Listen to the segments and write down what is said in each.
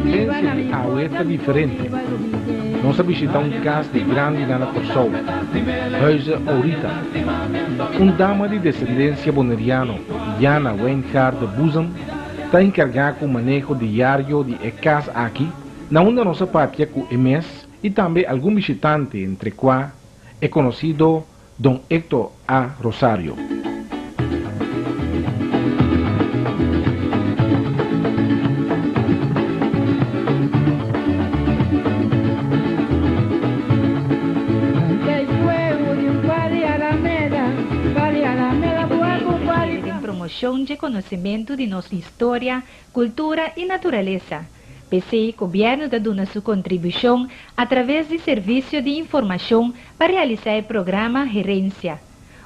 Herencia di awe ta diferente. Nos a bishita un cas di grandinan na Corsou, Huize Ourita. Un dama di descendencia Boneriano, Jana Wijngaard de Boezem, ta encarga cu maneho diario di e cas aki, na unda nos a papia cu e mes y tambe algun bishitante entre cua e conocido Don Hector A. Rosario. Den promocion dje conocimento di nos historia, cultura y naturalesa. P'esei Gobierno ta duna su contribucion a traves di Servicio di Informacion pa realisá e programa Herencia,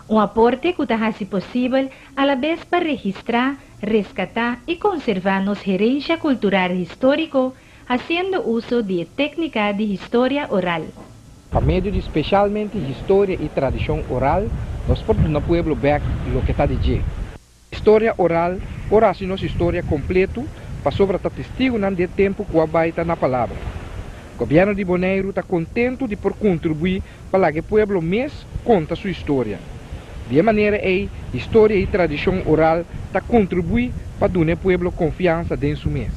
un aporte ku ta hasi posibel alabes pa registrá, reskatá i konservá nos herensha kultural históriko hasiendo uso di e téknika di historia oral. Pa medio di speshalmente historia i tradishon oral nos por duna pueblo bèk loke ta di dje. Historia oral por hasi nos historia kompletu pasobra ta testigunan di e tempu ku a bai ta na palabra. Gobièrnu di Boneiru ta kontentu di por kontribuí pa laga e pueblo mes konta su historia. Di e manera ei historia i tradishon oral ta kontribuí pa duna e pueblo konfiansa den su mes.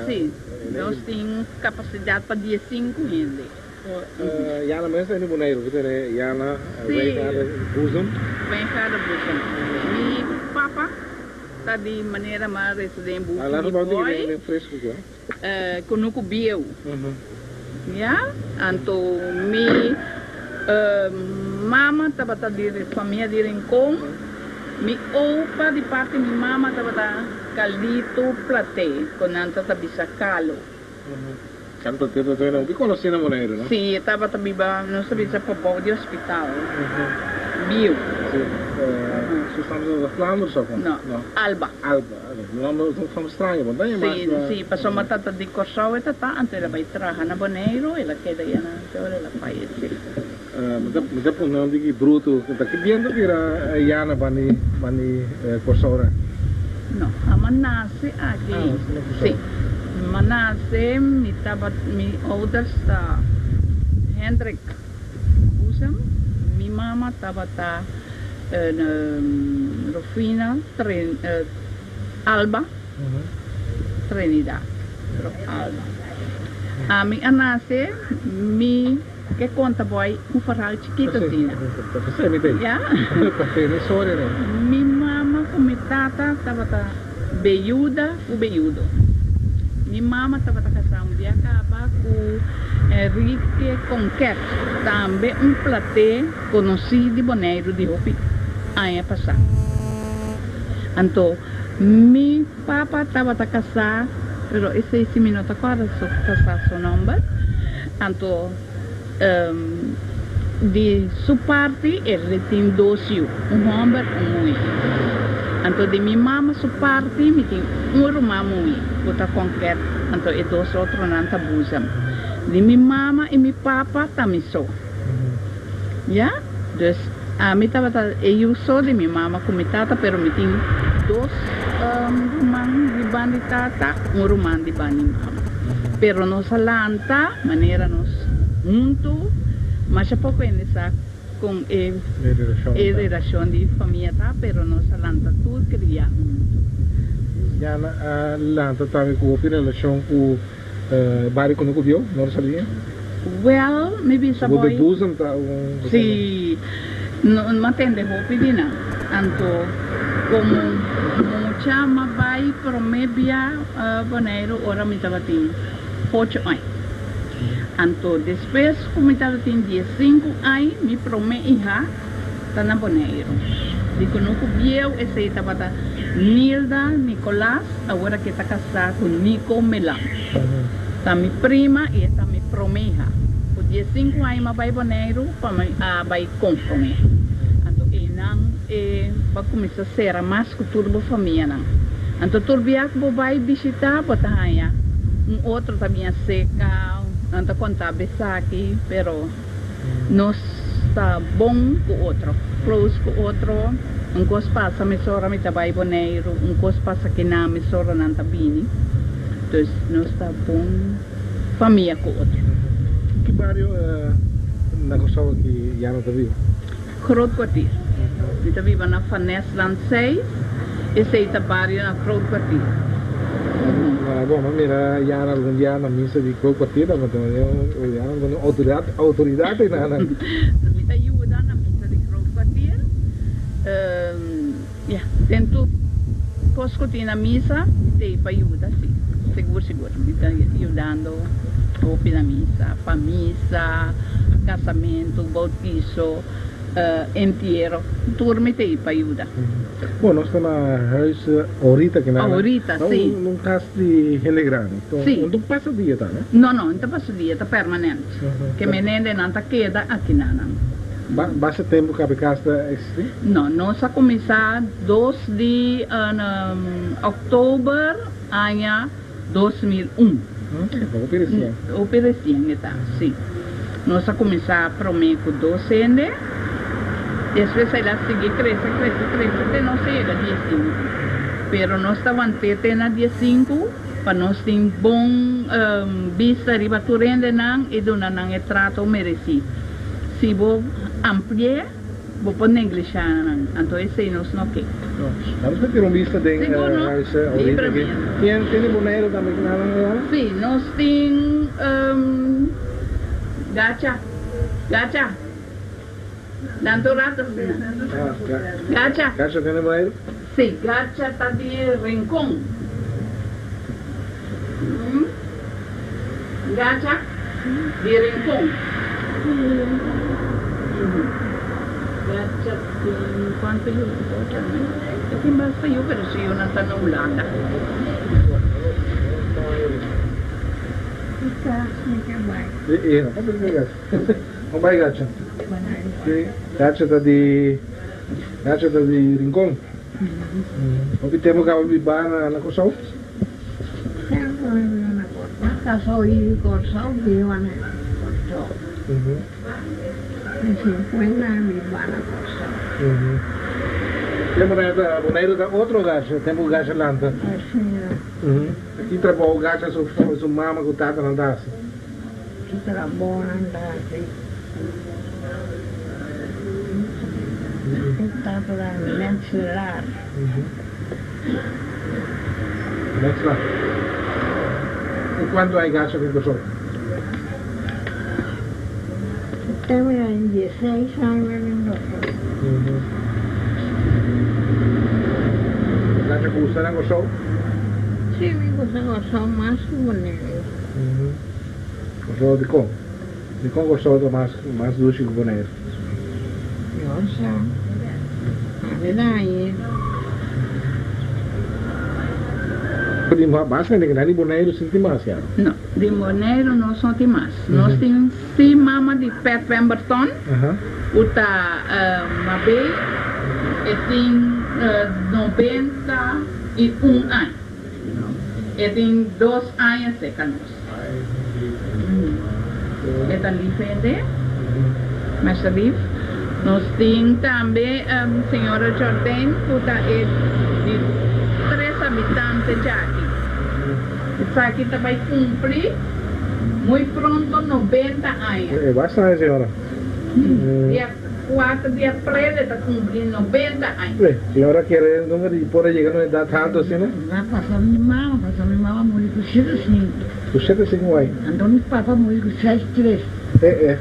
Sí, nos tin capacidad pa diesinku hende. Jana mes ta hende Boneiru ku tene Jana Wijngaarde Boezem. Wijngaarde Boezem. Mi papa ta di manera mas residente buki di boy kunuku bieu. Ya, anto mi mama tabata di famia di Rincon, mi opa di parti mi mama tabata Caldito Platé ku nan ta ta bisa Calo. Calo Platé ta ta hopi konosí na Boneiru, no? Sí, e tabata biba, nos ta bisa pabou di hospital bieu. Sí, su fam tabata Flanders òf no? No, Alba. Alba, oke. Un nomber straño, bo ta yama. Sí, sí, pasobra tata di Kòrsou e tata, anto el a bai traha na Boneiru, el a keda ya na te ora el a fayesé. Mi ta pone un tiki bruto, ta ki biento bira Yana bani bani Kòrsou ra? No, a nase aki. Ah, nase na Kòrsou. Sí, mi a nase, mi tabat, mi ouders ta Hendrik Boezem, mi mama tabata Rufina Alba Trinidad, pero Alba. Ami a nase, mi ke konta boy un verhaal chikito asina. Ya. Mi mama ku mi tata tabata beyuda ku beyudo. Mi mama tabata kasá un bia kaba ku Enrique Conquet, tambe un platé konosí di Boneiru di hopi aña pasá. Anto mi papa tabata kasá, pero esei si mi no ta kòrda su kasá su nòmber. Anto di su parti el tin dos yu, un hòmber, un muhé. Anto di mi mama su parti mi tin un ruman muhé ku ta Conquet, anto e dos otronan ta Buzem. Di mi mama i mi papa ta mi so. Ya, dus ami tabata e yu so di mi mama ku mi tata, pero mi tin dos ruman di ban di tata, un ruman di ban di mama. Pero nos a lanta manera nos huntu, masha poko hende sa kon e e relashon di famia ta, pero nos a lanta tur kria huntu. Yana a lanta tambe ku hopi relashon ku Bari kono ku bieu, no ta sabia? Wel, mi bisa Bo boy. de boezem ta un. Si, no m'a tende hopi di nan. Anto komo mucha m'a bai prome bia Boneiru ora mi tabatin ocho aña. Anto despues ku mi tabatin diesinku aña mi prome iha ta na Boneiru. Di kono ku bieu esei tabata. Nilda Nicolaas awor aki ta kasá ku Nico Melan. Ta mi prima i e ta mi promeha. Ku diesinku aña mi a bai Boneiru pa mi a bai konfromé. Anto einan e bo a kuminsá sera mas ku tur bo famianan. Anto tur bia ku bo bai bishitá bo ta haña un otro ta biña seka, nan ta konta bo esaki, pero nos ta bon ku otro, close ku otro. Un kos pasa mesora mi ta bai Boneiru, un kos pasa kinan mesora nan ta bini. Dus nos ta bon famia ku otro. Ki bario na Kòrsou aki Jana ta biba? Groot Kwartier. Mi ta biba na Van Nesland seis, esei ta bario na Groot Kwartier. Bon, mi a mira Jana algun dia na misa di Groot Kwartier, tabata Jana un outoridat, outoridat einan. Mi ta yuda na misa di Groot Kwartier. Ya, den tur kos ku tin na misa, mi ta ei pa yuda, si. Sigur, sigur. Mi ta yudando hopi na misa, pa misa, kasamentu, bautiso, entiero, tur mi ta ei pa yuda. Bon, nos ta na huis ahorita ki nan. Ahorita, si. Na un kas di hende grandi. Si. No ta pasa dia ta, no? No, no, no ta pasa dia, ta permanent. Ke menendenan ta keda aki nanan. Basta tempu ku e kas ta eksistí? No, nos a kuminsá dos di òktober aña 2001. Hopi resien. Hopi resien e ta, si. Nos a kuminsá promé ku dos hende, despues el a sigui krese, krese, krese te nos a yega diesinku. Pero nos ta want'é te na diesinku pa nos tin bon bista riba tur hendenan i duna nan e trato meresí. Si bo ampli'é, bo por neglishá nan. Anto esei nos no ke. No. Nos por tira un bista den Sigur no. huis ahorita aki. Libremente. Tin tin di Boneiru tambe ki nan a yama? Sí, nos tin Gacha. Gacha. Tanto rato asina. Ah, Gacha. Gacha tin di Boneiru? Sí, Gacha ta di Rincon. Gacha di Rincon. Gacha tin cuanto yu? E tin basta yu pero su yunan ta na Hulanda. Gacha ta di Gacha ta di Rincon. Hopi tempu kaba biba na Kòrsou? Semper mi biba na Kòrsou. Mi kasou i Kòrsou biba na Kòrsou. Mi sinkuenta aña biba na Kòrsou. Tempu Boneiru ta otro Gacha, tempu Gacha lanta. Asina. Ki trabou Gacha su mama ku tatanan ta hasi? Ki trabou nan ta hasi? E tata ta metselaar. Metselaar. I kuantu ai gacha ku Kòrsou? Tempu mi tin dieseis aña mi a bin Kòrsou. Gacha gusta na Kòrsou? Si, mi gusta Kòrsou mas ku Boneiru. Kòrsou dikon? Dikon Kòrsou ta mas mas dushi ku Boneiru? Yo sa. Abi dañe. Di mas hende ku nan di Boneiru sinti mas ya? No, di Boneiru nos no tin mas. Nos tin si mama di Pat Pemberton ku ta Mabey, e tin 91 aña. E tin dos aña serka nos. E ta lif hende, masha lif. Nos tin tambe señora Jordain ku ta e di tres habitante djaki. Esaki ta bai kumpli muy pronto 90 aña. E basta señora. Dia Kuater di aprel e ta kumpli 90 aña. E señora kere nunca di por a yega na un edad tanto asina? Na pasa mi mama, pasa mi mama muri ku shete sinku. Ku shete sinku aña. Anto mi papa muri ku seis tres. E e.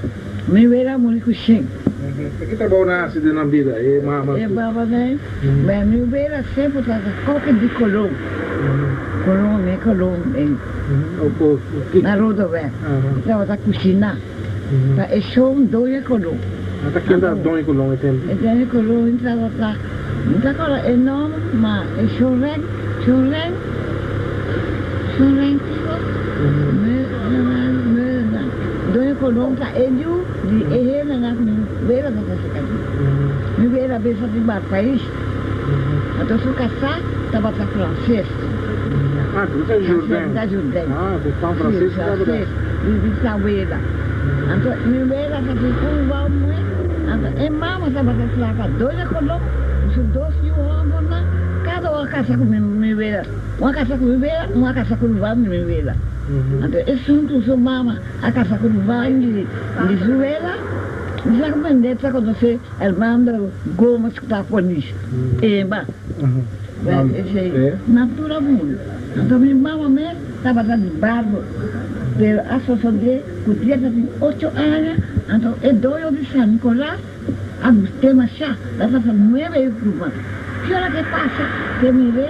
Mi wela muri ku shen. E ki trabou nan hasi den nan bida, e mama ku. E baba den, ma mi wela semper ta koke di koló. Koló, mi koló den. Na Rodoweg. E tabata kushiná. Ta e shon Doña Colón. Ata ken ta Doña Colón e tempu? E Doña Colón tabata. Mi ta kòrda e nòmber, ma e Shonren, Shonren, Shonren kiko? Meulenaar. Doño Colón ta e yu di e hendenan ku mi wela ta kasa kadi. Mi wela besa di Barpais. Anto su kasá tabata franses. Ah, ku ta Jourdain. Ta Jourdain. Ah, ku pan franses Sí, franses. Di di sa wela. Anto mi wela ta tin un wou muhé. Anto e mama tabata traha pa Doña Colón ku su dos yu hòmbernan. Kada un a kasa ku mi mi wela. Un a kasa ku mi wela, un a kasa ku ruman di mi wela. Anto esun ku su mama a kasa ku ruman di di su wela, mi sa ku mende ta konosé Armando Gomes ku ta polis. Eba. Esei natura muri. Anto mi mama mes tabata di barbo, pero a sosodé ku dia ta tin ocho aña, anto e doño di San Nicolas a gust'é mashá, ta pasa nuebe e pluma. Ki ora ke pasa ke mir'é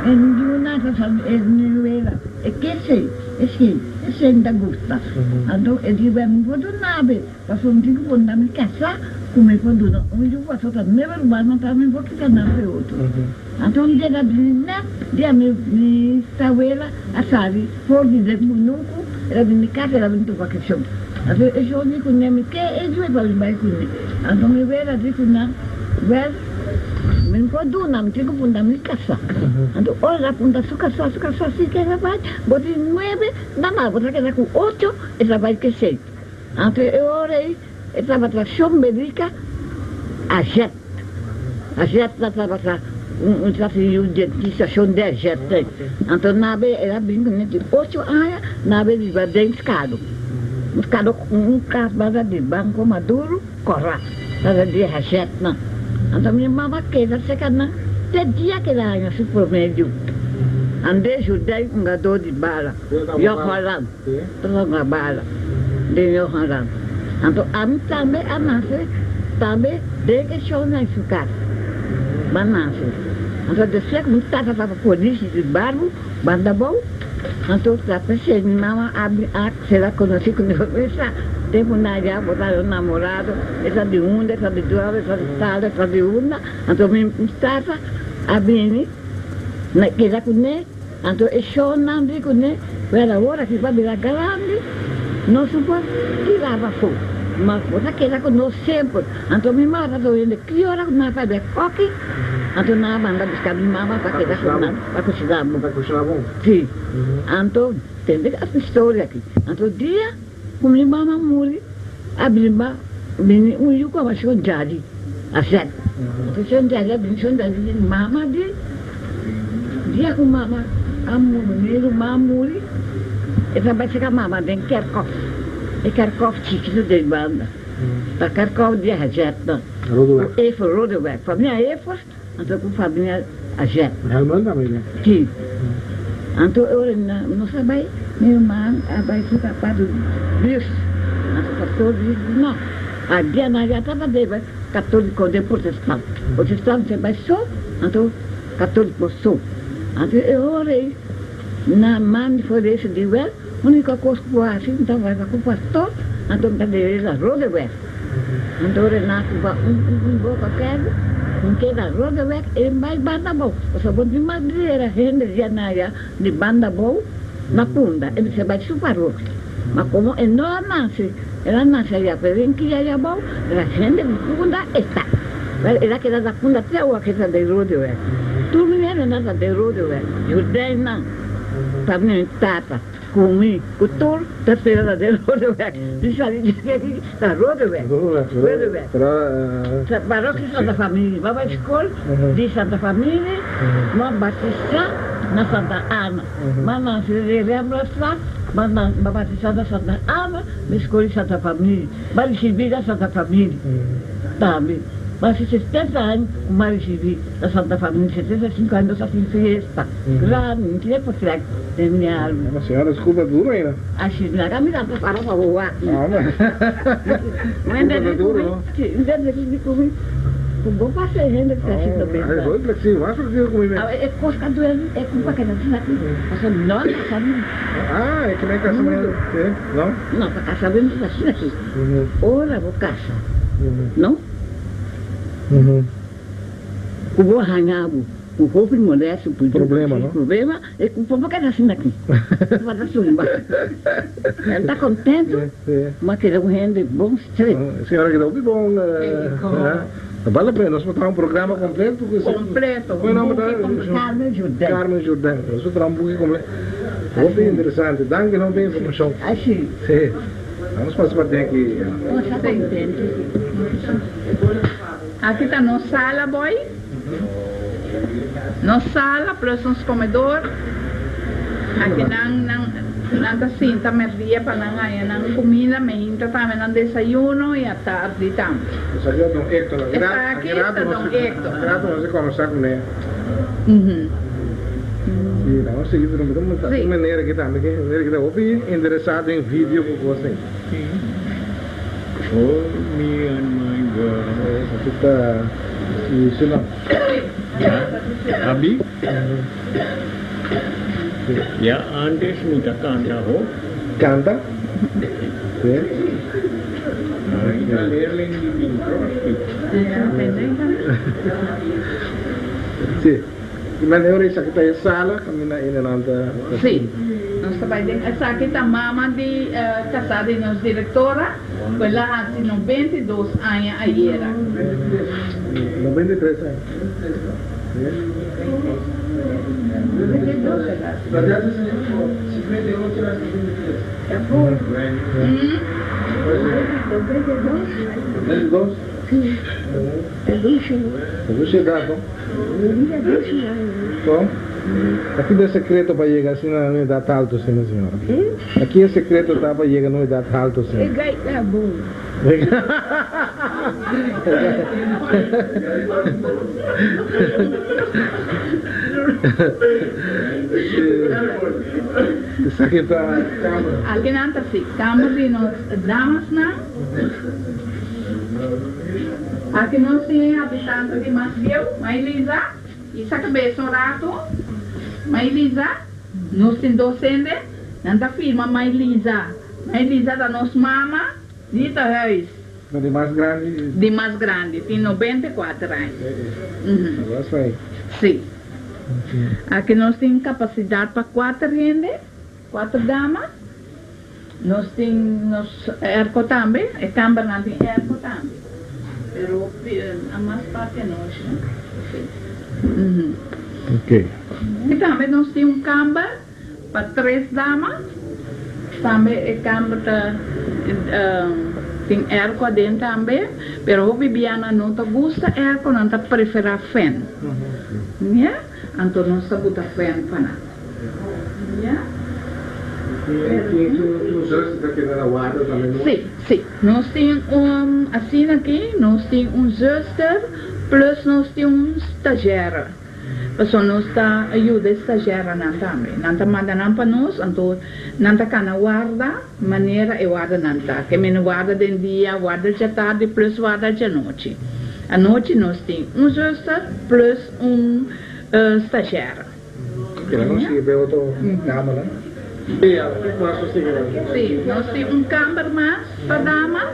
e niñuna ta sa e niñuela, e ke esei, esei, esei mi ta gusta. Anto e di, Bueno, mi por dunabe. Pasobra mi tin ku pone na mi kasá ku mi por duna un yu pasobra ta nuebe rumannan ta mi por kita nan pa e otro. Anto un dia ta bini nèt dia mi mi tawela a sali for di den kunuku el a bini mi kas el a bini topa ku e shon. Anto e shon di ku ne mi ke e yu e pa bin bai ku mi. Anto mi wela di ku nan wèl mi no por duna mi tin ku pone na mi kasá. Anto ora el a punta su kasá su kasá si ke ta bai bo tin nuebe nan bo ta keda ku ocho e ta bai ku esei. Anto e ora ei e tabata shon Belica a jet. A jet ta tabata un tata yu dentista shon de jet ei. Anto nabe el a bin kuné di ocho aña nabe biba den skado. Un skado un kas banda di Banco Maduro kòrá tabata di hajetnan. Anto mi mama keda seka nan te dia ku el a haña su promé yu. André Jourdain hungadó di bala, Jong Holland. Tabata bala den Johan Ram. Anto ami tambe a nase tambe den e show na su cas. B'a nase. Anto despues cu mi tata tabata polici di barrio banda bou, anto ta pesey mi mama a bin a sera conoci cu mi sa tempo na ya bo ta namorado, e ta di unda, e ta di duabe, e ta di tal, e ta di unda. Anto mi tata a bini na keda cu ne. Anto e shonnan di kuné, Wèl awor aki bo a bira grandi, nos no por tira bo afó, ma bo ta keda ku nos semper. Anto mi mama ta oyendo ki ora ku nan a pabia koki, anto nan a manda buska mi mama pa keda ku nan, pa kushiná bon. Sí. Anto tende e historia aki. Anto dia ku mi mama muri, a bini bini un yu ku a shon Jadi, a sèt. Anto shon Jadi a bini, shon Jadi di mama di. Dia ku mama a muri, mi ruman a muri, e ta bai saka mama den kerkhof, e kerkhof chikitu den banda, ta kerkhof di Hajetnan, ku Efer Rodeweg, famia Efer anto ku famia Hajet. Si. Anto e ora nos a bai, mi ruman a bai su papa di bus, anto pastor di no, a dia nan ya tabata debe. Católico den protestant. Protestant ta bai so, anto católico so. Anto e ora ei na man for ese di wel, único cos cu por haci ta bai cu pastor, anto ta debe la Rodeweg. Anto ora nan cu ba un un boca kerk, un keda Rodeweg e bai banda abou. Pasobra bo tin mas bira hende dia na ya di banda abou na punda, e mester bai su parokia. Ma como e no a nace, el a nace allá, pero en cria allá abao, la gente di Punda esta. Wel, el a keda na Punda te awa ke ta den Rodeweg. Tur mi hendenan ta den Rodeweg, Jordijnnan, pa mi tata, cu mi, cu tur ta spera ta den Rodeweg. Mi sali di aki ta Rodeweg, Rodeweg. Parroquia Santa Familia, mi a bai school di Santa Familia, mi a batisa na Santa Ana. Ma nace den Rembrandtstraat, ma na batisa na Santa Ana, mi scoge Santa Familia, ma ricibi na Santa Familia tambe. Ma haci 70 aña cu ma ricibi na Santa Familia, 75 aña nos haci fiesta grandi, mi tin e portret den mi álbum. Ma señora scuba duro ainda. Asi, laga mi lanta para pa bo wak. Scuba ta duro no? Si, un dende di cu mi, cu bo pasa e hende ta haciendo benta. Ay, hopi flexible, mas flexible cu mi mes. Awe e cos ta duel e culpa ke ta haciendo aki, pasobra no a casa mi. Ah, e ke men casa mi, si, no? No, pa casa mi no ta haciendo aki. Ora bo casa, no? Ku bo haña bo ku hopi molèstia ku Problema, no? Problema e ku por keda asina aki. Bo ta zumba. El ta kontentu, ma keda un hende bon stret. Señora keda hopi bon. Bal la pena, nos por traha un programa kompleto ku esei. Kompleto, un buki kompleto. Carmen Jourdain. Carmen Jourdain. Nos por traha un buki kompleto. Hopi interesante. Danki no pa e informashon. Asi. Si. Nos pasa pa den aki. Nos ta kontentu. Aki ta nos sala boy. Nos sala plus nos comedor. Aki nan nan nan ta sinta merdia pa nan haña nan cuminda, meinta tambe nan desayuno y atardi tambe. Esaki ta Don Hector. Esaki ta Don Hector. Aki rato nos a combersa cune. Si, nan a sigui pero mi ta monta un meneer aki tambe ke meneer aki ta hopi interesa den video cu cos ei. Hold me and my girl. Esaki ta Luciano. Abi? Ya antes mi ta canta ho. Canta? Si. Mi ta leerling di Bing Crosby. Si. I manera esaki ta e sala kaminda hendenan ta Si, nos ta bai den esaki ta mama di kasá di nos direktora ku el a hasi 92 aña ayera. 93 aña. Bon, aki ta e secreto pa yega asina na un edad alto asina, señora? Aki e secreto ta pa yega na un edad alto asina? E gai ta bon. Esaki ta camber. Aki nan ta si camber di nos damasnan. Aki nos tin e habitante di mas bieu, Mailisa. Isa kabes un ratu. Mailisa, nos tin dos hende, nan ta firma Mailisa. Mailisa ta nos mama di tehuis. Ta di mas grandi? Di mas grandi, tin 94 aña. Awor Si. Aki nos tin kapasidat pa kuater hende. Kuater dama. Nos tin nos airco tambe, e kambernan tin airco tambe. Pero a mas parti anochi no. Ok. I tambe nos tin un kamber pa tres dama. Tambe e kamber ta tin airco aden tambe, pero hopi bianan no ta gusta airco, nan ta prefera fan. Ya, anto nos ta buta fan pa nan. Sí, sí. Nos tin un, asina aki, nos tin un zuster plus nos tin un stagiaire. Pasobra nos ta yuda e stagiairenan tambe. Nan ta manda nan pa nos, anto nan ta kana warda manera e wardanan ta. Ke mene warda den dia, warda djatardi plus warda djanochi. Anochi nos tin un zuster plus un stagiaire. Kila nos sigui pa e otro kamernan. Sí, nos tin un kamber mas pa damas,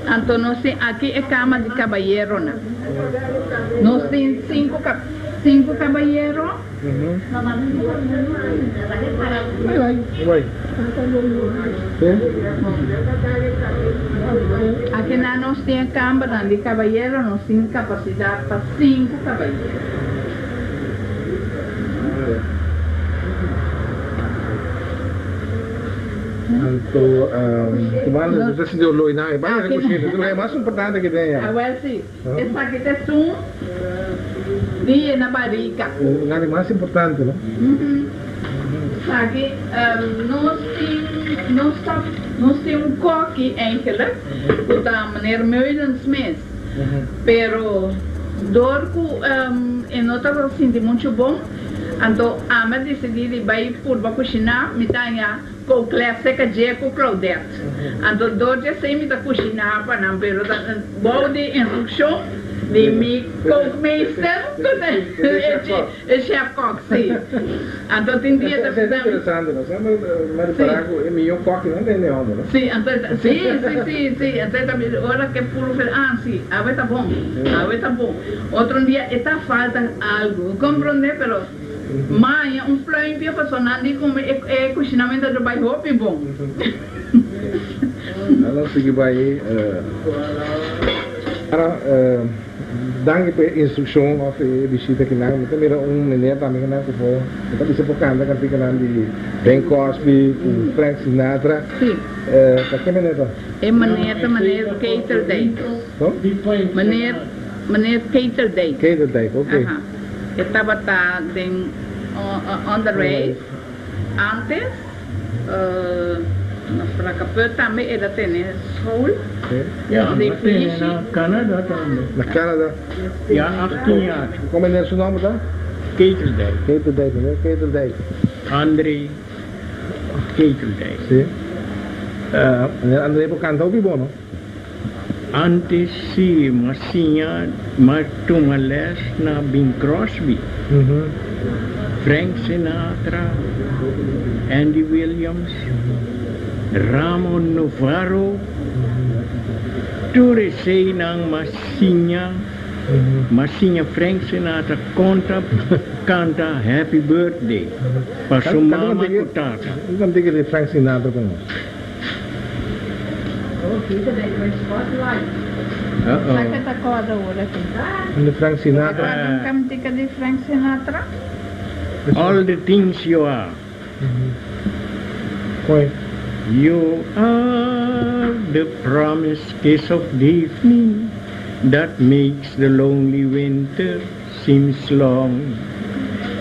anto nos tin aki e kama di kabayeronan. Nos tin sinku sinku kabayero. Aki nan nos tin e kambernan di kabayero, nos tin kapasidat pa sinku kabayero. Anto tumando bo ta sinti olor nan e banda di kushina e mas importante ke den ya. Awel si, esaki ta esun di yena barika. Lugar di mas importante no. Esaki nos tin nos ta nos tin un koki eigenlijk ku ta meneer Meulens mes. Pero dor ku e no tabata sinti muchu bon, anto ami a disidí di bai purba kushiná. Mi ta haña Coclé seka dje ku Claudette. Anto dor di esei mi ta kushiná pa nan, pero ta bou di instrukshon. Di mi kookmeester ku ta e chef kok, si. Anto tin dia ta. Esei ta interesante, no? Semper mi a ripará ku e mihó kòkinan ta hende hòmber, no? Si, anto e ta, si, si, si, si. Anto e ta bisa ora ku e puru fer, ah, si, awe ta bon, awe ta bon. Otro dia e ta falta algu, komprondé? Pero maña un pluimpje pasobra nan di ku mi e kushinamentu ta bai hopi bon. Nan lo sigui bai. Ara, danki pa e instrukshon òf e bishita kinan. Mi ta mira un meneer tambe kinan ku por, mi ta bisa por kanta kantikanan di Bing Crosby ku Frank Sinatra. Sí. Ta ke meneer ta? E meneer ta meneer Keteldijk. No? Meneer, meneer Keteldijk. Keteldijk, oké. Aha. E tabata den onderwijs antes. Na Fracapeu tambe el a tene school. Ja, el a tene na Canada tambe. Na Canada? Ja, 18 jaar. Con meneer su nomber ta? Keteldijk. Keteldijk, meneer Keteldijk. André Keteldijk. Si. Meneer André por canta hopi bon, no? Antes si, m'a siña, m'a tuma les na Bing Crosby, Frank Sinatra, Andy Williams, Ramon Novarro, tur eseinan m'a siña, m'a siña Frank Sinatra konta kanta Happy Birthday pa su mama ku tata. Canta di Frank Sinatra pa nos. Frank Sinatra. All the things you are. You are the promised kiss of the evening that makes the lonely winter seems long.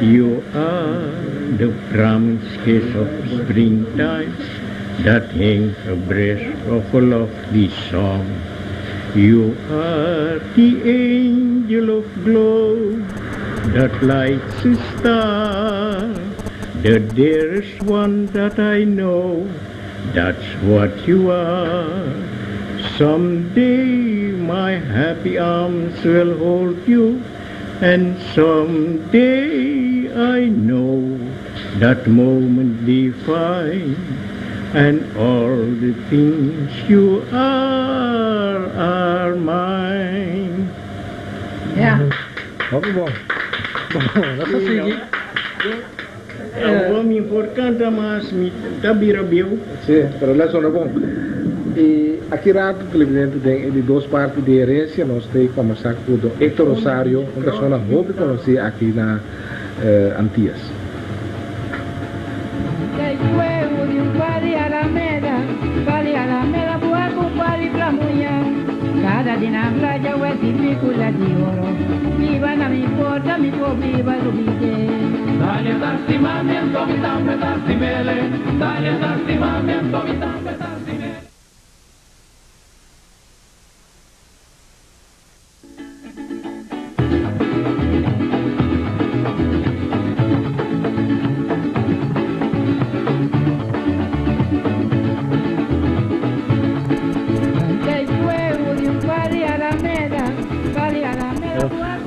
You are the promised kiss of springtime that hangs abreast of a lofty song. You are the angel of glow that lights a star, the dearest one that I know. That's what you are. Someday my happy arms will hold you, and someday I know that moment divine, and all the things you are are mine. Ja. Hopi bon. Bon, nos ta sigui. Awor mi por canta mas, mi ta bira bieu. Sí, pero la zona bon. Y aki rato televidente den e di dos parti di Herencia nos ta conversa cu Don Hector Rosario, un persona hopi conoci aki na Antillas.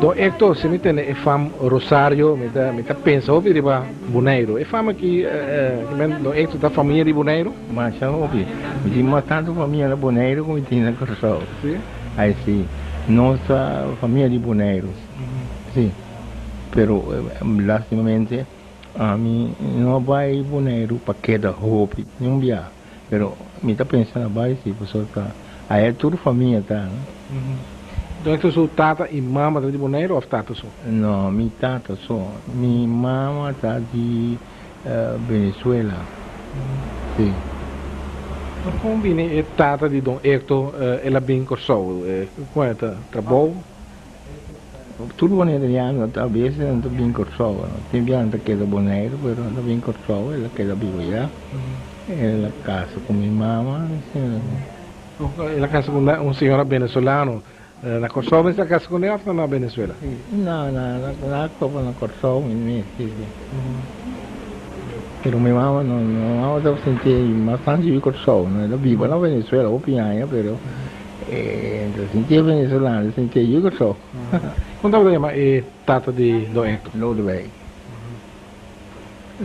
Don Hector, si mi tende e fam Rosario, mi ta mi ta pensa hopi riba Boneiru. E fam aki, Don Hector, ta famia di Boneiru? Masha hopi. Mi tin mas tantu famia na Boneiru ku mi tin na Kòrsou. Si? Ai si. Nos ta famia di Boneiru. Si. Pero lastimamente ami no a bai Boneiru pa keda hopi, ni un bia. Pero mi ta pensa na bai si, pasobra ta aya tur famia ta, no? Don Hector su tata i mama ta di Boneiru of tata so? No, mi tata so. Mi mama ta di Venezuela, si. Pero kon bini e tata di Don Hector el a bin Kòrsou? Kon e ta trabou? Tur boneriano ta bes nan ta bin Kòrsou. Tin bia nan ta keda Boneiru pero nan ta bin Kòrsou el a keda biba ya. El a kasa ku mi mama. El a kasa ku un señora venezolano. Na Kòrsou mester a kasa ku ne òf ta na Venezuela? No, no, na topa na Kòrsou mi mes, si, si. Pero mi mama no, mi mama ta sinti mas tantu di Kòrsou, no, el a biba na Venezuela hopi aña, pero E ta sintié venezolano, e sintié yu Kòrsou. Kon tabata yama e tata di Don Hector? Lodewijk.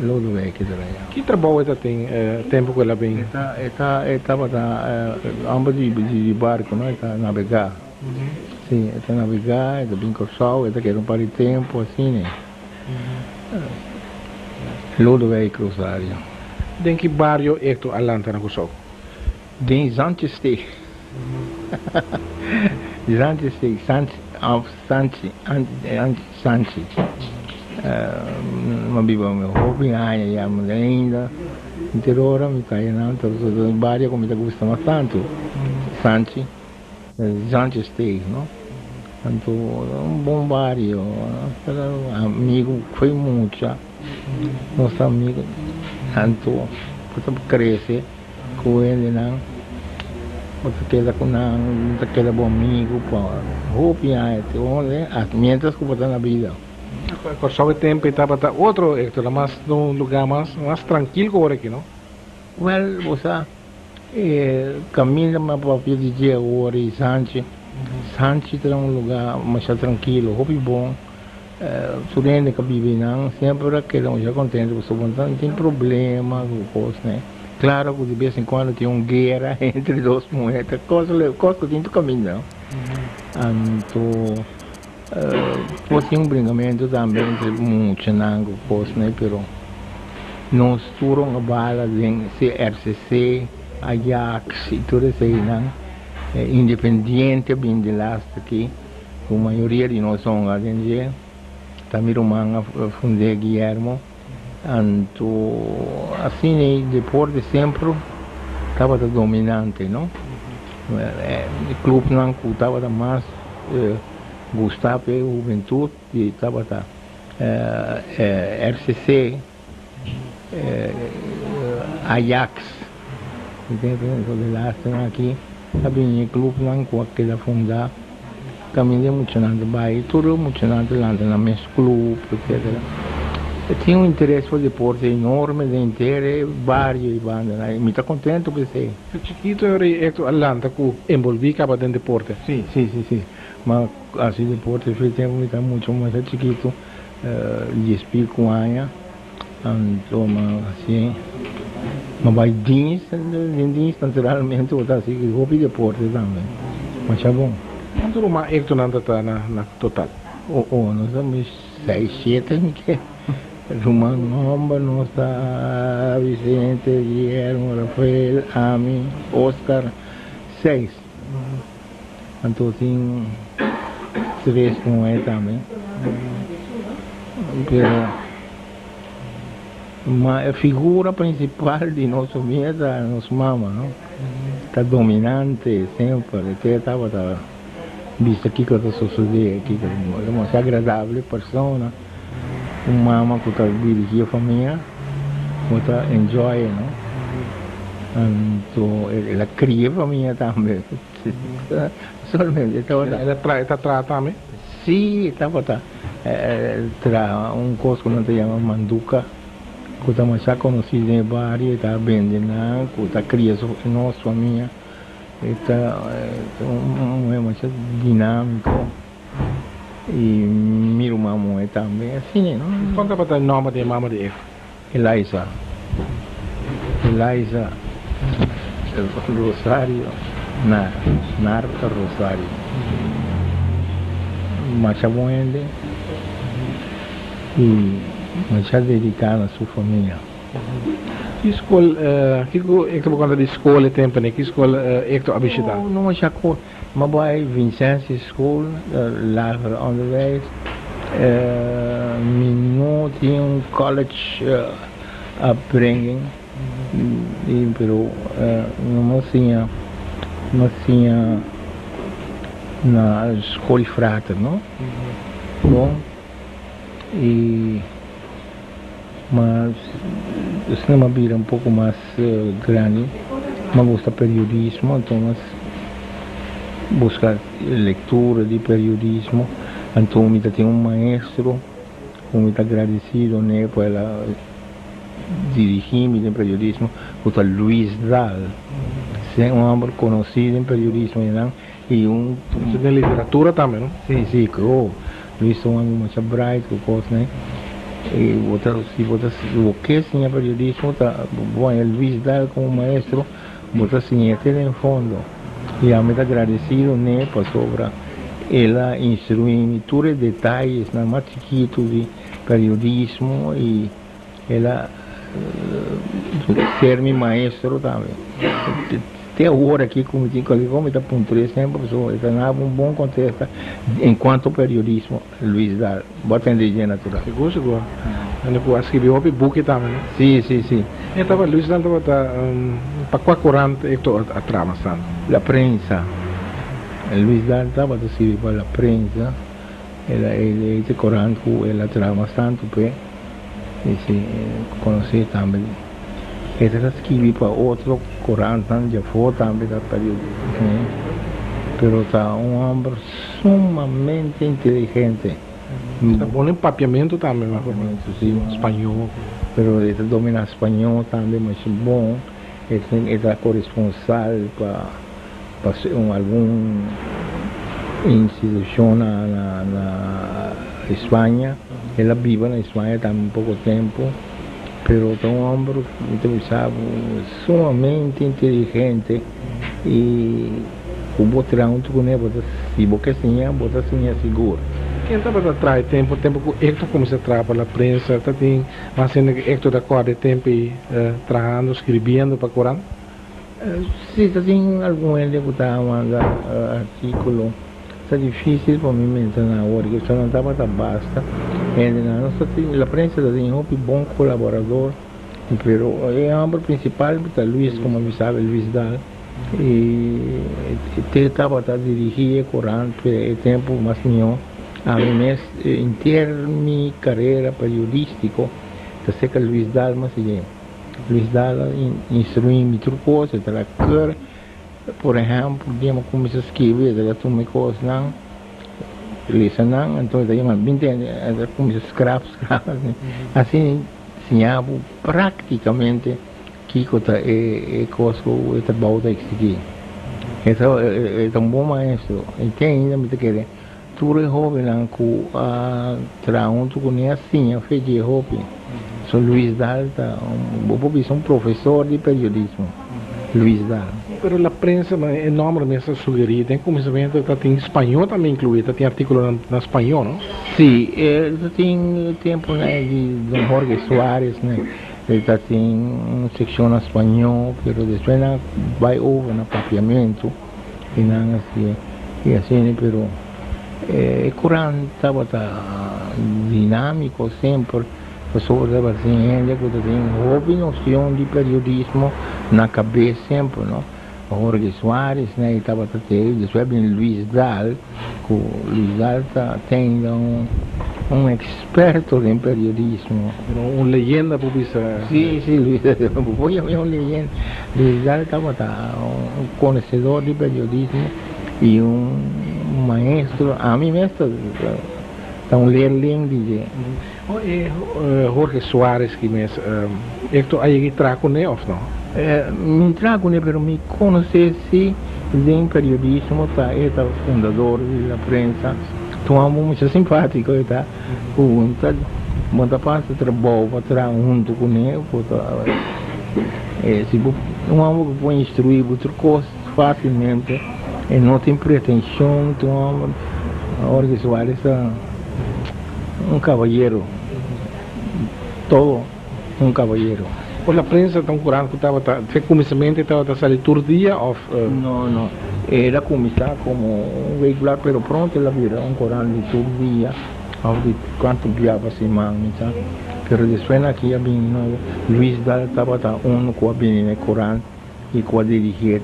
Lodewijk e tabata yama. Ki trabou e ta tin tempu ku el a bin? E ta, e ta, e tabata hòmber di di barku no, e ta nabegá. Si, e ta nabegá, e ta bin Kòrsou, e ta keda un par di tempu asina. Lodewijk Rosario. Den ki bario Hector a lanta na Kòrsou? Den Zandjesteeg. Zandjesteeg, Zand, of Zandje, Zandje. Mi a biba hopi aña ya, mi ainda inter ora mi ta nan, ta un bario ku mi ta gusta mas tantu, Zandje, Zandjesteeg, no. Anto un bon bario, amigu fo'i mucha, nos amigu, anto bo ta krese. Ku hendenan bo ta keda ku nan, bo ta keda bo amigu pa hopi aña te onde mientras ku bo ta na bida. Kòrsou e tempu ei tabata otro, Hector, ta mas un lugá mas mas trankil ku ora aki, no? Wèl, bo sa, e kaminda mi a papia di dje awor ei, Sanchi, Sanchi ta un lugá masha trankilo, hopi bon. Tur hende ka biba einan semper a keda masha kontento pasobra bo no tin problema ku kos ne. Klaro ku di bes en kuando tin un guera entre dos muher ta kos kos ku tin tur kaminda no. Anto por tin un brinkamento tambe entre muchanan ku kos ne pero nos tur a bala den CRCC, Ajax i tur eseinan Independiente a bin di laatste aki. Ku mayoria di nos honga den dje ta mi ruman a fund'é Guillermo. Anto asina e deporte semper tabata dominante no. E clubnan ku tabata mas gusta pa e hubentut tabata RCC, Ajax. De aki a bini e clubnan ku a keda fundá. Caminda e muchanan ta bai, tur e muchanan ta lanta nan mes club, etcetera. E tin un interes pa deporte enorme den henter e bario y bandanan y mi ta contento cu esey. Te chikito e rey Hector a lanta cu envolvi caba den deporte. Si, si, si, si. Ma haci deporte fe tempo mi ta mucho masha chikito, dies pico aña, anto mi haci, mi bai dienst, den dienst naturalmente bo ta haci hopi deporte tambe, masha bon. Cuanto ruman Hector nan ta ta na total? Oh, oh, nos ta mi seis, shete mi ke. Ruman homber nos ta Vicente, Guillermo, Rafael, ami, Oscar, seis. Anto tin tres muhé tambe. Pero ma e figura principal di nos famia ta nos mama, no? Ta dominante semper. E tabata bisa kiko ta sosodé, kiko ta masha agradable persona. Un mama ku ta dirigí e famia, bo ta enjoy e, no? Anto el a kria e famia tambe. Solamente e tabata. El a traha, e ta traha tambe? Sí, e tabata traha un kos ku nan ta yama manduka, ku ta masha konosí den e bario, e ta bende nan, ku ta kria su nos famia. E ta un muhé masha dinámiko. Y mi ruman muhe tambe asina no. Con tabata e nomber di e mama di Eva? Eliza. Eliza Rosario Nar. Nar Rosario. Masha bon hende y masha dedica na su familia. Ki skol, kiko Hector bo conta di skol e tempo ne? Ki skol Hector a bishita? No masha M'a bai Vincentie School, lager onderwijs. Mi no tin un college upbringing, pero mi a siña, mi a siña na skol frater, no? Bon, y mas asina mi a bira un poko mas grandi, mi a gusta periodismo, anto mi a buska lektura di periodismo, anto mi ta tin un maestro ku mi ta agradesido n'e pa el a dirigí mi den periodismo ku ta Luis Daal, un hòmber konosí den periodismo einan. I un. Esei den literatura tambe, no? Si, si, oh, Luis ta un amigu masha bright ku kos ne. I bo ta, si bo ta, si bo ke siña periodismo ta bo haña Luis Daal komo maestro, bo ta siñ'é te den fondo. I ami ta agradesido n'e pasobra el a instruí mi tur e detayesnan mas chikitu di periodismo i El a ser mi maestro tambe. Te awor aki ku mi tin cualkier cosa mi ta puntr'é semper pasobra e ta naba un bon contesta en cuanto periodismo Luis Daal. Bo a tende dje natural. Sigur sigur. Hende ku a skibi hopi buki tambe no? Si si si. E tabata Luis Daal tabata pa kua korant e a traha bastante? La Prensa. Luis Daal tabata skibi pa La Prensa. El a e ta korant ku el a traha mas tantu p'e. I si konosé tambe e ta skibi pa otro korantnan djafó tambe ta periodismo, pero ta un hòmber sumamente inteligente. Ta bon den papiamentu tambe mas o menos, si, spañó. Pero e ta dominá spañó tambe masha bon, e ta koresponsal pa pa un algun institucion na na España, el a biba na España tambe un poco tempo, pero ta un homber mi ta bisa bo sumamente inteligente y cu bo traha hunto cune bo ta si bo ke siña bo ta siña sigur. Ken tabata traha e tempo, tempo cu Hector cuminsa traha pa la prensa, ta tin mas hende cu Hector ta corda e tempo ey trahando, scribiendo pa corant? Si ta tin algun hende ku ta manda artíkulo, ta difísil pa mi menshoná awor, ku no tabata basta hendenan. Nos ta tin, la prensa ta tin hopi bon kolaborador, pero e hòmber prinsipal ta Luis, komo mi sabi, Luis Daal, i te tabata dirigí e korant e tempu mas mihó. Ami mes henter mi karera periodístiko ta serka Luis Daal mas sigui. Luis Daal a instruí mi tur kos, e ta la keur, por ehèmpel, dia mi a kuminsá skibi, e ta la tuma e kosnan, lesa nan, anto e ta yama mi, tende, e ta kuminsá skrap, skrap, asina. Asina siña bo práktikamente kiko ta e kos ku e trabou ta eksigí. E ta un bon maestro, i te ainda mi ta kere Tur e hóbennan ku a traha huntu kuné a siña fe dje hopi. So Luis Daal ta un, bo por bisa un profesor di periodismo, Luis Daal. Pero la prensa, e nòmber mes ta sugerí, den kuminsamentu ta tin spañó tambe inkluí, ta tin artíkulonan na spañó, no? Sí, ta tin tempunan e di don Jorge Suárez, ne, ta tin un sekshon na spañó, pero despues nan a bai over na papiamentu. I nan a hasié i asina, pero e kurant tabata dinámiko semper, pasobra tabatin hende ku ta tin hopi noshon di periodismo na kabes semper, no. Jorge Suárez nan tabata te, despues a bini Luis Daal, ku Luis Daal ta tenda un un eksperto den periodismo. Un leyenda por bisa. Sí, sí, Luis, bo por yam'é un leyenda. Luis Daal tabata un konosedor di periodismo i un maestro. Ami mes ta un leerling di dje. E Jorge Suárez ki mes, Hector a yega i traha kuné òf no? Mi traha kuné pero mi konosé si den periodismo ta e ta fundador di la prensa. Ta un homber mucha simpátiko e ta ku ta bo ta pasa trabou pa traha huntu kuné bo ta si bo un homber ku por instruí bo tur kos fásilmente e no tin pretenshon ta un homber Jorge Suárez ta. Un cabayero, todo un cabayero. Por la prensa ta un curant cu tabata, fe cuminsamente tabata sali tur dia of? No, no. El a cuminsa como un weekblad pero pronto el a bira un corant di tur dia of di cuanto bia pa siman mi sa. Pero despues na aki a bini nobo. Luis Daal tabata uno cu a bini na e corant y cu a dirigi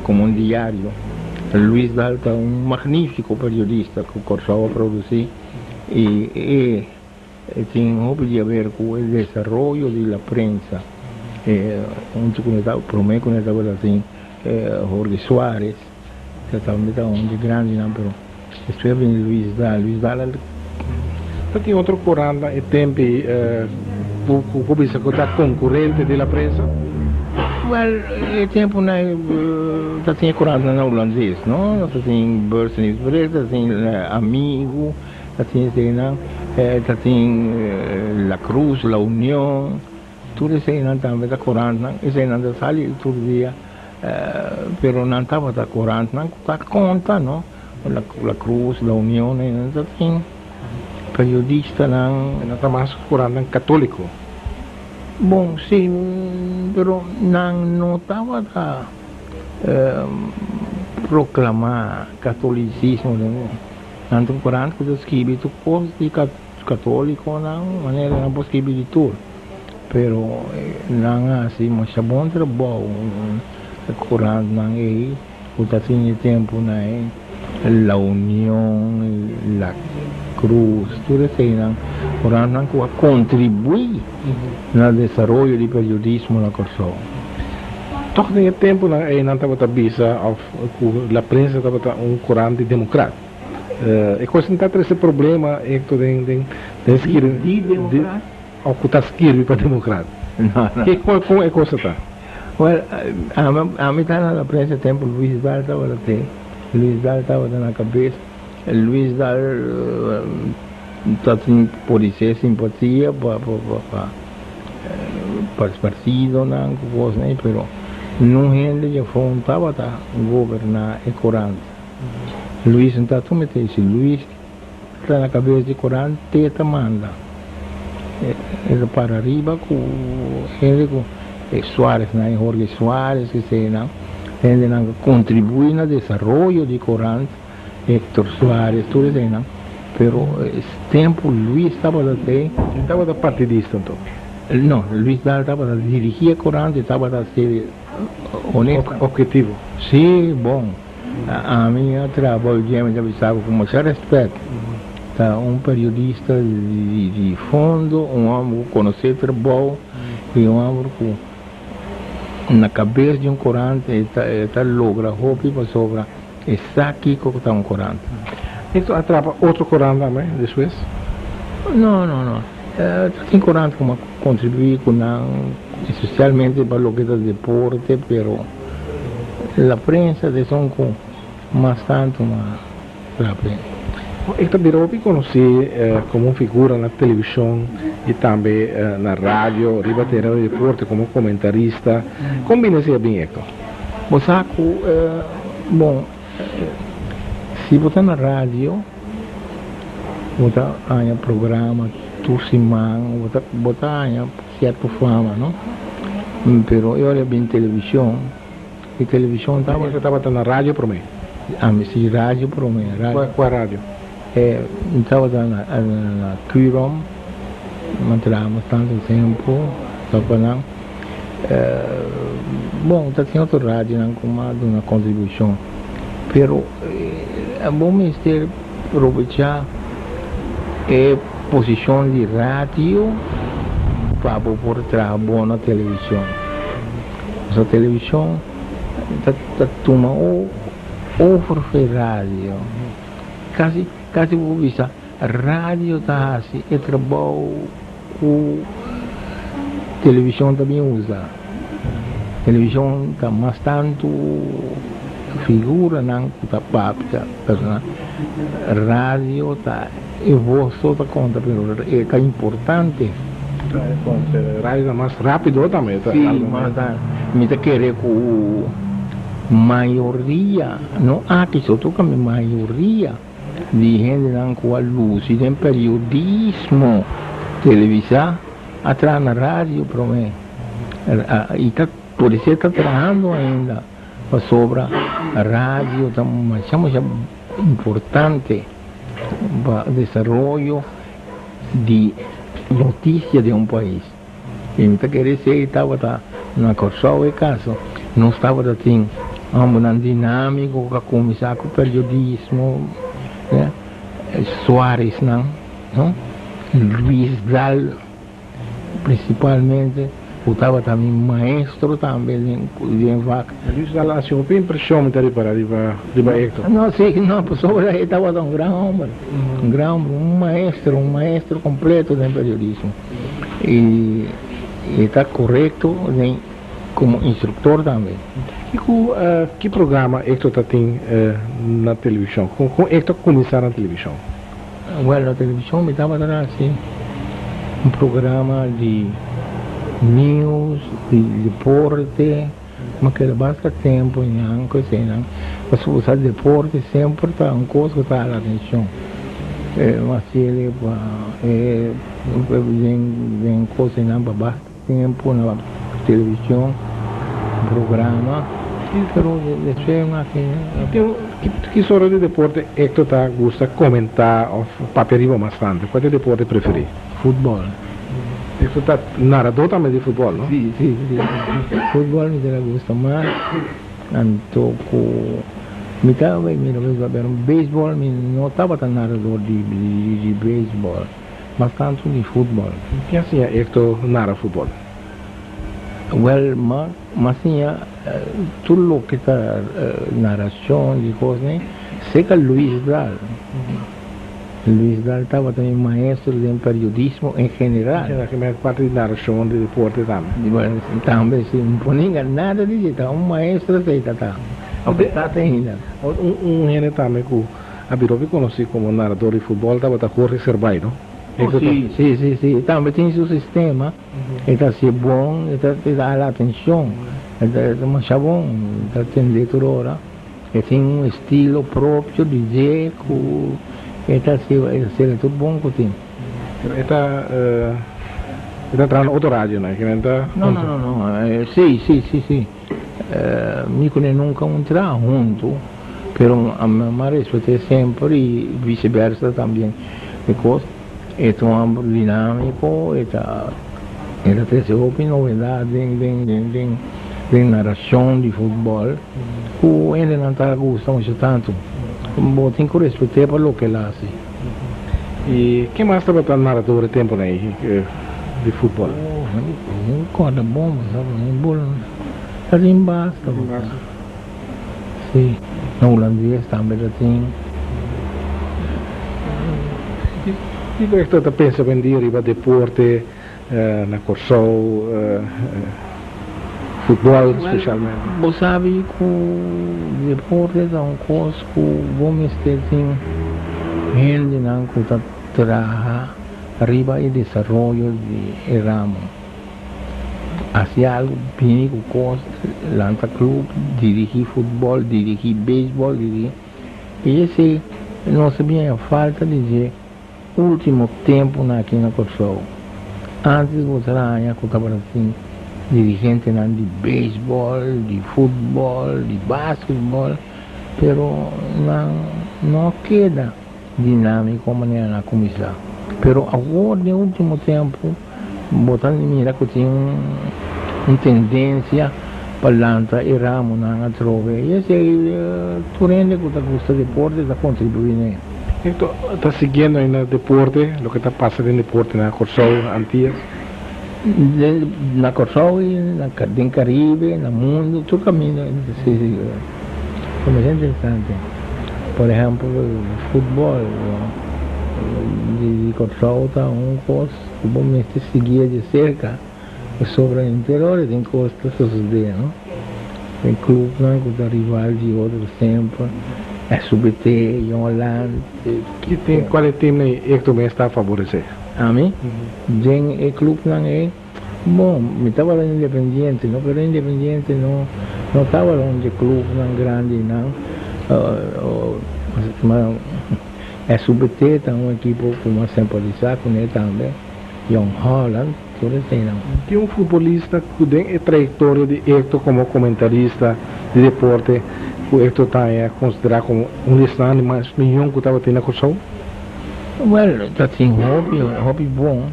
como un diario. Luis Daal ta un magnifico periodista cu Corsou a produci y e tin hopi di haber cu e desaroyo di la prensa. Hunto cu prome cu ne tabata tin Jorge Suarez, cu tambe ta un di grandinan, pero despues a bini Luis Daal. Luis Daal a. Ta tin otro corantnan e tempi cu cu bisa cu ta concurrente di la prensa? Wel, e tempunan ta tin e korantnan na hulandes, no? Nos ta tin Beurs-Nieuwsbericht, ta tin Amigu, ta tin eseinan, ta tin La Cruz, La Union, tur eseinan tambe ta korantnan, eseinan ta sali tur dia, pero nan tabata korantnan ku ta konta, no? La Cruz, La Union, einan ta tin periodistanan. Nan ta mas korantnan katóliko. Bon, sí, pero nan no tabata proclamá catolicismo den un. Nan ta un corant cu ta skibi tur cos di catoliconan, manera nan por skibi di tur. Pero nan a haci masha bon trabou, e corantnan ey cu ta tin e temponan ey. La Union, La Cruz, tur eseinan orannan ku a kontribuí na desaroyo di periodismo na Kòrsou. Tòg den e tempunan ei nan tabata bisa òf ku La Prensa tabata un korant di demokrat. E kos ta trese problema Hector den den den skirbi Di demokrat? Òf ku ta skirbi pa demokrat. No, no. Ke kon e kos ta ta? Wèl, ami ta na La Prensa tempu Luis Daal tabata te. Luis Daal tabata na kabes. Luis Daal ta tin podisé simpatia pa pa partidonan ku kosnan ei, pero nun hende djafó no tabata goberná e korant. Luis no ta tuma te. Si Luis ta na kabes di korant, te ta manda. E ta para riba ku hende ku Suaresnan, Jorge Suares, eseinan, hendenan ku kontribuí na desaroyo di korant, Hector Suares, tur eseinan. Pero es tempu Luis tabata te. E tabata partidista anto? No, Luis Daal tabata dirigí e korant, e tabata ser honesto. Objetivo? Sí, bon. Ami a traha bou dje, mi ta bisa bo ku masha rèspèt. Ta un periodista di fondo, un hòmber ku konosé trabou i un hòmber ku na kabes di un korant e ta logra hopi pasobra e sa kiko ku ta un korant. Esto a trapa otro korant tambe despues? No, no, no. Ta tin korant ku a kontribuí ku nan, espesialmente pa loke ta deporte, pero la prensa ta esun ku mas tantu mas trape. E ta bira hopi konosí komo un figura na televishon i tambe na radio riba tereno di deporte komo komentarista. Kon bini esei a bin, Hector? Bo sa ku, bon, si bo ta na radio, bo ta haña programa tur siman, bo ta haña sierto fama, no? Pero e ora bin televishon, e televishon tabata. Bo tabata na radio promé? Ami si, radio promé. Kua radio? Mi tabata na Curom, mi a traha bastante tempu, topa nan. Bon, ta tin otro radionan ku a duna kontribushon, pero bo mester probechá e posishon di radio pa bo por traha bon na televishon. Pasobra televishon ta tuma over for e radio. Kasi kasi bo por bisa radio ta hasi e trabou ku televishon ta bin usa. Televishon ta mas tantu figuranan ku ta papia, personal. Radio ta e vos so ta konta pero e ta importante. Radio ta mas rápido tambe. Sí, mas ta. Mi ta kere ku mayoria, no aki so toka mi mayoria di hendenan ku a lusi den periodismo televisá a traha na radio promé i ta por esei ta trahando ainda pasobra radio ta masha masha importante pa desaroyo di notisia den un pais. I mi ta kere esei tabata na Kòrsou e kaso. Nos tabata tin hòmbernan dinámiko ku a kuminsá ku periodismo, Suaresnan, no? Luis Daal prinsipalmente, ku tabata mi maestro tambe den vak. Luis Daal a hasi hopi impreshon mi ta ripará riba Hector. No, si, no, pasobra e tabata un gran hòmber, un gran hòmber, un maestro, un maestro kompleto den periodismo. I e ta korekto den. Komo instruktor tambe. Kiko ki programa Hector ta tin na televishon? Kon kon Hector a kuminsá na televishon? Wèl, na televishon mi tabata hasi un programa di news, di deporte, mi a keda basta tempu nan ku eseinan, pasobra bo sa deporte semper ta un kos ku ta hala atenshon. Mi a hasiel pa e den kos einan pa basta. Tempu na television, programa, pero despues un aki. Ki sorto di deporte Hector ta gusta comenta of papia riba mas tanto? Cual ta e deporte preferi? Futbol. Hector ta narador tambe di futbol, no? Si, si, si. Futbol mi ta gusta mas, anto cu mi ta mira pero beisbol mi no tabata narador di beisbol. Mas tantu di futbòl. Ken a siña Hector nara futbòl? Wèl, m'a siña tur loke ta narashon di kosnan serka Luis Daal. Luis Daal tabata mi maestro den periodismo en general. En general, parti di narashon di deporte tambe. Tambe, si. No por ninga nada di dje, ta un maestro esei ta ta. Ta ta ainda. Un hende tambe ku A bira hopi konosí komo narador di futbòl tabata Jorge Serbay, no? Oh, sí, sí, sí, sí. E tambe tin su sistema. E ta hasié bon, e ta e ta hala atenshon. E ta e ta masha bon, e ta tendé tur ora. E tin un estilo propio di dje ku e ta hasi e ta hasié tur bon ku tin. Pero e ta e ta traha na otro radio, no? E kimen ta. No, no, no, no. Sí, sí, sí, sí. Mi ku ne nunka un traha huntu, pero mi a respet'é semper i viseversa tambien. Bikos e ta un hòmber dinámiko, e ta e ta trese hopi novedat den den den den den narashon di futbòl ku hendenan ta gusta masha tantu. Bo tin ku respet'é pa loke el hasi. I ke mas tabata narador e tempunan ei di futbòl? Oh, mi kòrda bon, bo sa, ta tin basta. Si, na hulandes tambe ta tin. Kiko Hector ta pensa awendia riba deporte na Kòrsou, futbòl spesialmente? Bo sabi ku deporte ta un kos ku bo mester tin hendenan ku ta traha riba e desaroyo di e ramo. Hasi algu, bini ku kos, lanta klub, dirigí futbòl, dirigí beisbòl, dirigí. I esei nos a bin haña falta di dje. Ultimo tempunan aki na Kòrsou, antes bo ta haña ku tabata tin dirigentenan di beisbòl, di futbòl, di basketbòl, pero nan no a keda dinámiko manera nan a kuminsá. Pero awor den ultimo tempu bo ta mira ku tin un tendensia pa lanta e ramonan atrobe i esei tur hende ku ta gusta deporte ta kontribuí n'e. Hector ta siguiendo ainda deporte, loke ta pasa den deporte na Kòrsou, na Antias? Na Kòrsou i den Karibe, na mundu, tur kaminda si si. Ta masha interesante. Por ehèmpel futbòl di Kòrsou ta un kos ku bo mester sigui di serka pasobra henter ora tin kos ta sosodé, no? E clubnan cu ta rival di otro semper, SUBT, Jong Holland. Ki tin, cual e teamnan ei Hector mes ta faborece? Ami? Den e clubnan ei, bon, mi tabata Independiente, no, pero Independiente no, no tabata un dje clubnan grandinan, ma SUBT ta un ekipo cu mi a simpatisa cune tambe, Jong Holland. Tur eseinan. Tin un futbolista ku den e trayektoria di Hector komo komentarista di deporte ku Hector ta haña konsiderá komo un di esnan di mas miyon ku tabatin na Kòrsou? Wèl, ta tin hopi, hopi bon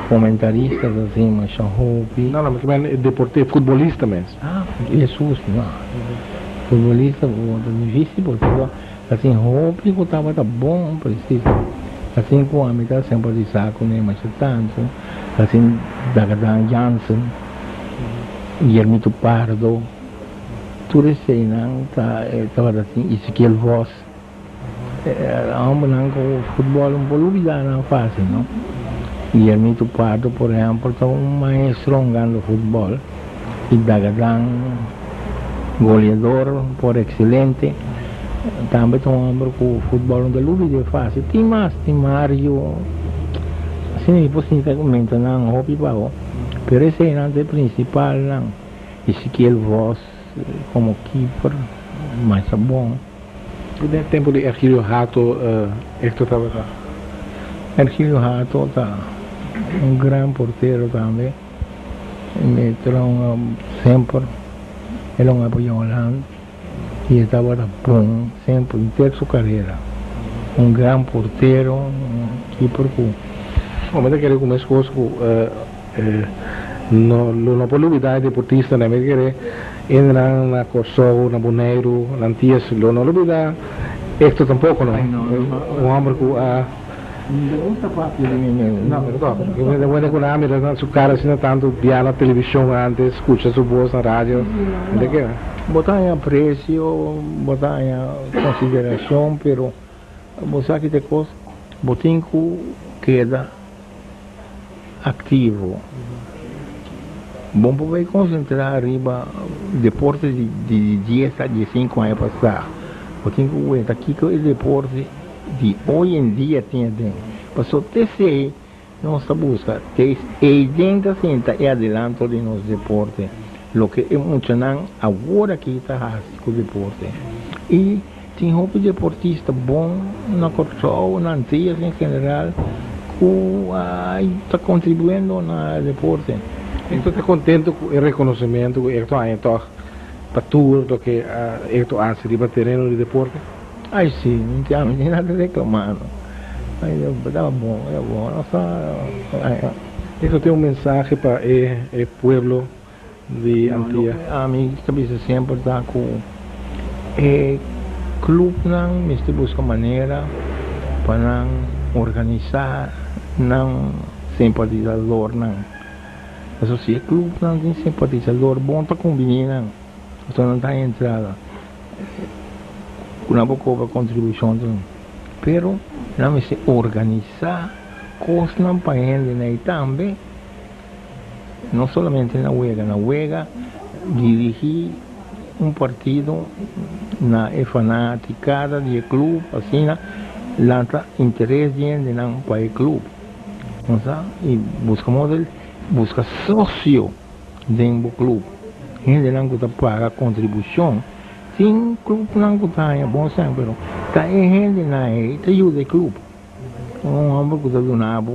komentarista, ta tin masha hopi. No, no, mi ta mende e deporte, e futbolista mes. Ah, Jesus, no. Futbolista ta difísil pasobra ta tin hopi ku tabata bon presis. Asin ku ami ta simpatisá kuné masha tantu, asin Dagadan Jansen, Guillermito Pardo, tur eseinan ta tabata tin Ezekiel Vos, hombernan ku futbòl un por lubidá nan fásil no. Guillermito Pardo por ehèmpel ta un maestro hungando futbòl. Di Dagadan, goleador por excelente. Tambe ta un homber cu futbol no ta lubida facil. Tin mas, tin Mario. Asina mi por sinta menta nan hopi paho. Pero eseinan ta e principalnan. Ezequiel Vos como keeper, masha bon. I den tempu di Ergilio Hato Hector tabata? Ergilio Hato ta un gran portero tambe. Mi tra un semper el a un apoya Holland y e tabata bon semper henter su carera. Un gran portero, un keeper cu. Bo ta kere cu mescos cu No lo no por lubida e deportistanan, mi kere hendenan na Kòrsou, na Boneiru, na Antias, lo no lubida Hector tampoko no, un hòmber ku a. Mi ta gusta papia di mi mes. No, pero tòg, mi ta wende ku nan a mira su kara asina tantu bia na televishon antes, skucha su bos na radio, mi ta kere. Bo ta haña apresio, bo ta haña konsiderashon, pero bo sa ki ta e kos, bo tin ku keda. Aktivo. Bon por bai konsentrá riba deporte di dies a diesinku aña pasá. Bo tin ku weta kiko e deporte di oy en dia tin aden. Pasobra te esei nos ta buska, te eiden ta sinta e adelanto di nos deporte, loke e muchanan awor aki ta hasi ku deporte. I Tin hopi deportista bon na Kòrsou, na Antillas en general, ku a ta kontribuyendo na deporte. Hector ta kontento ku e rekonosementu ku Hector haña tòg pa tur loke Hector hasi riba tereno di deporte? Ay si, mi tin ami tin nada reklamá no. Ay ta bon, ta bon. Nos ta haña. Hector tin un mensahe pa e pueblo di Antia. Loke ami ta bisa semper ta ku e clubnan mester buska manera pa nan organisá nan simpatisadornan. Pasobra si e clubnan tin simpatisador bon ta kumbiní nan, pasobra nan ta haña entrada ku nan por kobra kontribushon tambe. Pero nan mester organisá kosnan pa hendenan i tambe. No solamente na wega, na wega dirigi un partido na e fanaticada di e club asina lanta interes di hendenan pa e club bo sa y busca modo busca socio den bo club hendenan cu ta paga contribucion tin clubnan cu ta haña bon sèn pero ta e hendenan ey ta yuda e club. Un homber cu ta duna bo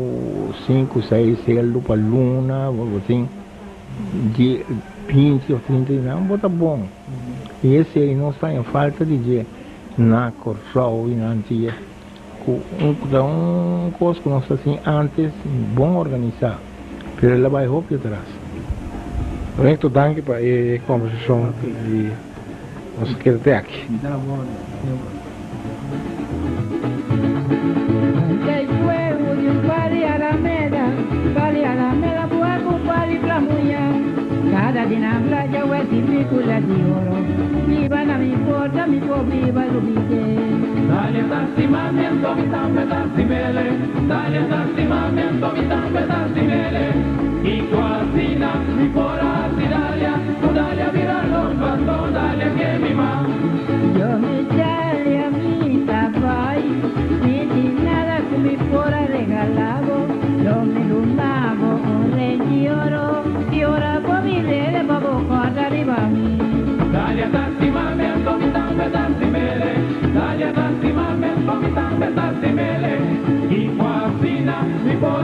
cinco, seis seldo pa luna, bo tin die, binti of trinta di nan, bo ta bon. Y esey nos ta haña falta di dje na Corsou y na Antia, cu ta un cos cu nos ta haci antes bon organisa, pero el a bay hopi atras. Rector, danki pa e conversacion y nos ta keda te aki.